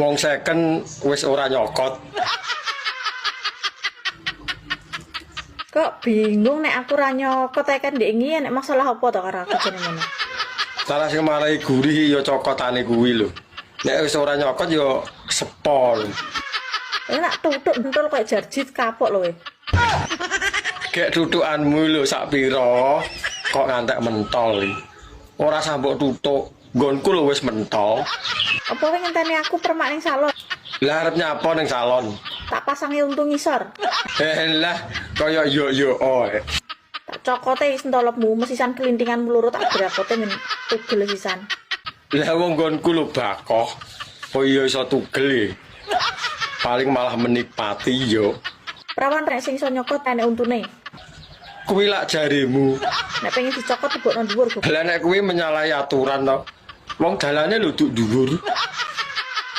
Wong second wis ora nyokot. Kok bingung nek aku ra nyokot ae kan ndek ngi nek masalah apa to karo aku jane ngono. Salah sing marai gurih ya cokotane kuwi lho. Nek wis ora nyokot ya sepol. Nek tutuk bentul koyo jarjit kapok lho we. Gek tutukanmu lho sak pira kok ngantek mentol iki. Ora sambok tutuk, nggonku lho wis mentol. Apa kowe ngenteni aku permak ning salon? Lah arep nyapa ning salon? Tak pasangi untu ngisor. Eh lah kaya yo yo oh. Tak cokote sentolopmu mesisan kelintinganmu loro tak brakote men tugel sisan. Lah wong nggonku lho bakoh. Apa iya iso tugel iki? Paling malah menikmati yo. Prawan rek sing iso nyokot enek untune. Kuwi lak jarimu. Nek pengen dicokot tebokno dhuwur goblok. Lah nek kuwi menyalahi aturan to. Wong dalane lho duk dhuwur.